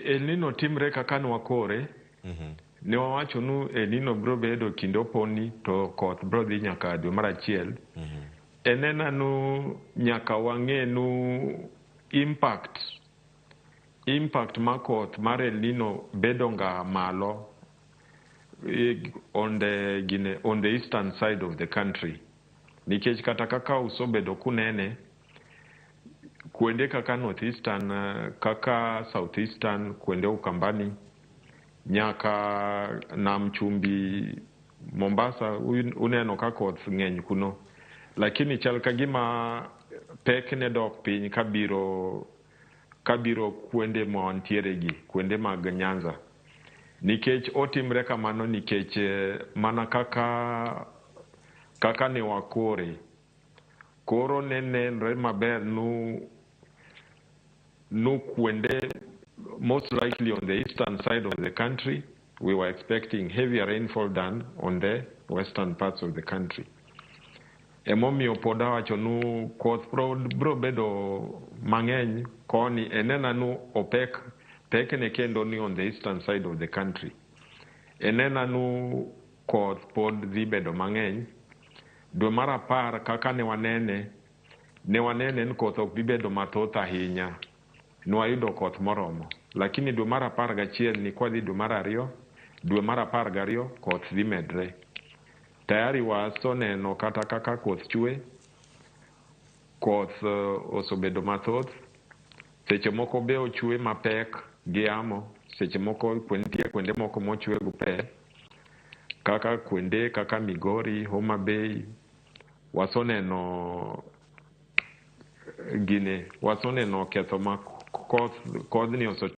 El Nino timre kaka nwakore. Ne wawacho nu El Nino biro bedo kinde oponi to koth biro dhi nyaka dwe mar achiel. Enena nu nyaka wang'e nu impact mar koth mar El Nino bedo nga malo on the gine, on the eastern side of the country, nikech kata kaka usobedo kunene kuonde kaka north eastern, kaka south eastern, kuonde Ukambani nyaka Nam Chumbi, Mombasa, uneno ka koth ng'eny kuno, lakini chal ka gima pek ne dok piny kabiro kuonde ma wantiere gi kuonde mag Nyanza, nikech otimre kamano nikech mana kaka ne wakore koro ne nenre maber nu kuonde most likely on the eastern side of the country we were expecting heavier rainfall than on the western parts of the country. Emomiyo pod awacho nu koth bro bedo mang'eny koni enena nu opek pekne kendo ni on the eastern side of the country. Enena nu koth pod dhi bedo mang'eny dwe mar 10. Kaka ne wanene, ne wanene ni koth ok bi bedo mathoth ahinya, nwayudo koth moromo, lakini dwe mar 11 ni kwadhi dwe mar 2, dwe mar 12, koth dhi medre. Tayari wasoneno kata kaka koth chwe. Koth osebedo mathoth, seche moko be ochwe mapek gi yamo, seche moko nitie kuonde moko mochwe gi pe kaka kuonde kaka Migori, Homa Bay. Wasoneno gine, wasoneno ketho ma koth kodhni osetimo.